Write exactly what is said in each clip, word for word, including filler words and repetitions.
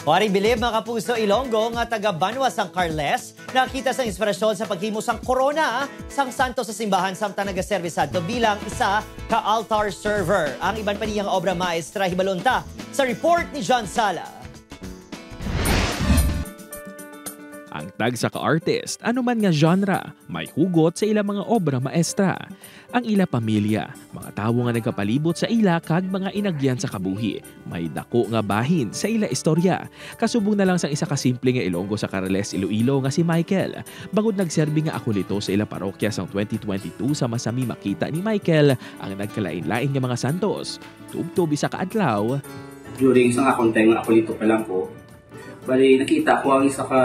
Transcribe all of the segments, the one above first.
Wari bilib, mga kapuso Ilonggo, nga taga banwa sang Carles nakita sang inspirasyon sa paghimo sang korona sang santos sa simbahan samtang nagaserbi sadto bilang isa ka altar server. Ang iban pa niya nga obra maestra, hibalon ta sa report ni John Sala. Ang tagsa ka artist, anuman nga genre, may hugot sa ila mga obra maestra. Ang ila pamilya, mga tawo nga nagapalibot sa ila, kag mga inagyan sa kabuhi, may dako nga bahin sa ila istorya. Kasubong na lang sang isa ka simple nga Ilonggo sa Carles, Iloilo nga si Michael. Bangod nagserbi nga akolito sa ila parokya sang twenty twenty-two, sama sa mi makita ni Michael ang nagkalain-lain nga mga santos. Tubtob isa ka adlaw, during sa akong time nga akolito pa lang ko, bali, nakita ko ang isa ka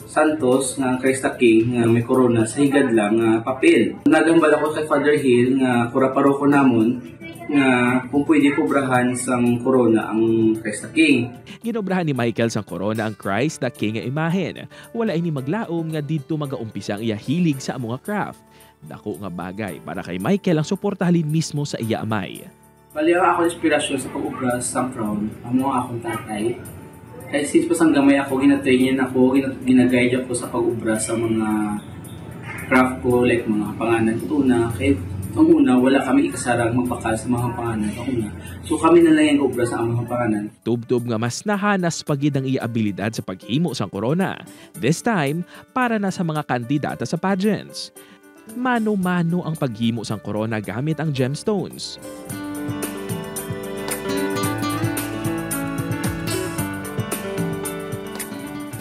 santos nga ang Christ the King nga may korona sa higad lang nga papel. Nagambal ako kay Father Hill nga kura paroko namon nga kung pwede kubrahan sang korona ang Christ the King. Ginobrahan ni Michael sang korona ang Christ the King nga imahen. Wala ini maglaom nga didto magaumpisa ang iya hilig sa amo nga craft. Dako nga bagay para kay Michael ang suporta halin mismo sa iya amay. Bali, ang akong inspirasyon sa pag-obra sa crown, amo ang akong tatay. Kay since pa sang gamay ako, ginatrain niya ako, gina-, ginaguide ako sa pag-obra sa mga craft ko, like mga panganan ko una. Kay ang una, wala kami ikasarang magbakal sa mga panganan sa una. So kami na lang ang obra sa among panganan. Tubtob nga mas nahanas pa gid ang iya abilidad sa paghimo sang korona. This time, para na sa mga kandidata sa pageants. Mano-mano ang paghimo sang korona gamit ang gemstones.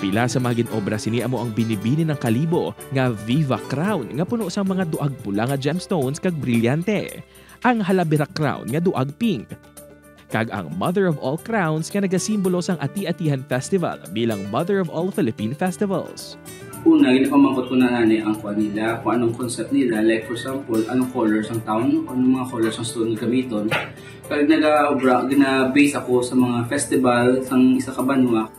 Pila sa mga gin-obra sini amo ang binibini ng Kalibo nga Viva Crown nga puno sang mga duag pula nga gemstones kag brilyante, ang Halabira Crown nga duag pink, kag ang Mother of All Crowns nga nagasimbolo sang Ati-Atihan Festival bilang Mother of All Philippine Festivals. Una, ginapamangkot ko na nani ang kuan nila, kung anong concept nila. Like, for example, anong color sang town, anong mga color sang stone nga gamiton. Kag nag-, gina-base ako sa mga festival sang isa ka banwa.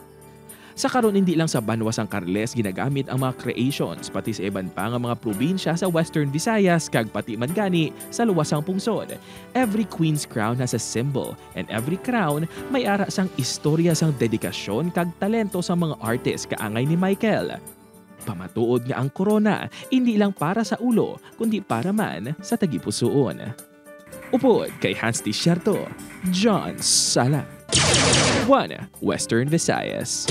Sa karon, hindi lang sa banwa sang Carles ginagamit ang mga creations, pati sa iban pa nga mga probinsya sa Western Visayas, kag pati man gani sa luwas sang pungsod. Every queen's crown has a symbol, and every crown may ara sang istorya sang dedikasyon kag talento sang mga artist kaangay ni Michael. Pamatuod nga ang korona indi lang para sa ulo, kundi para man sa tagipusoon. Upod kay Hans Desierto, John Sala, One Western Visayas.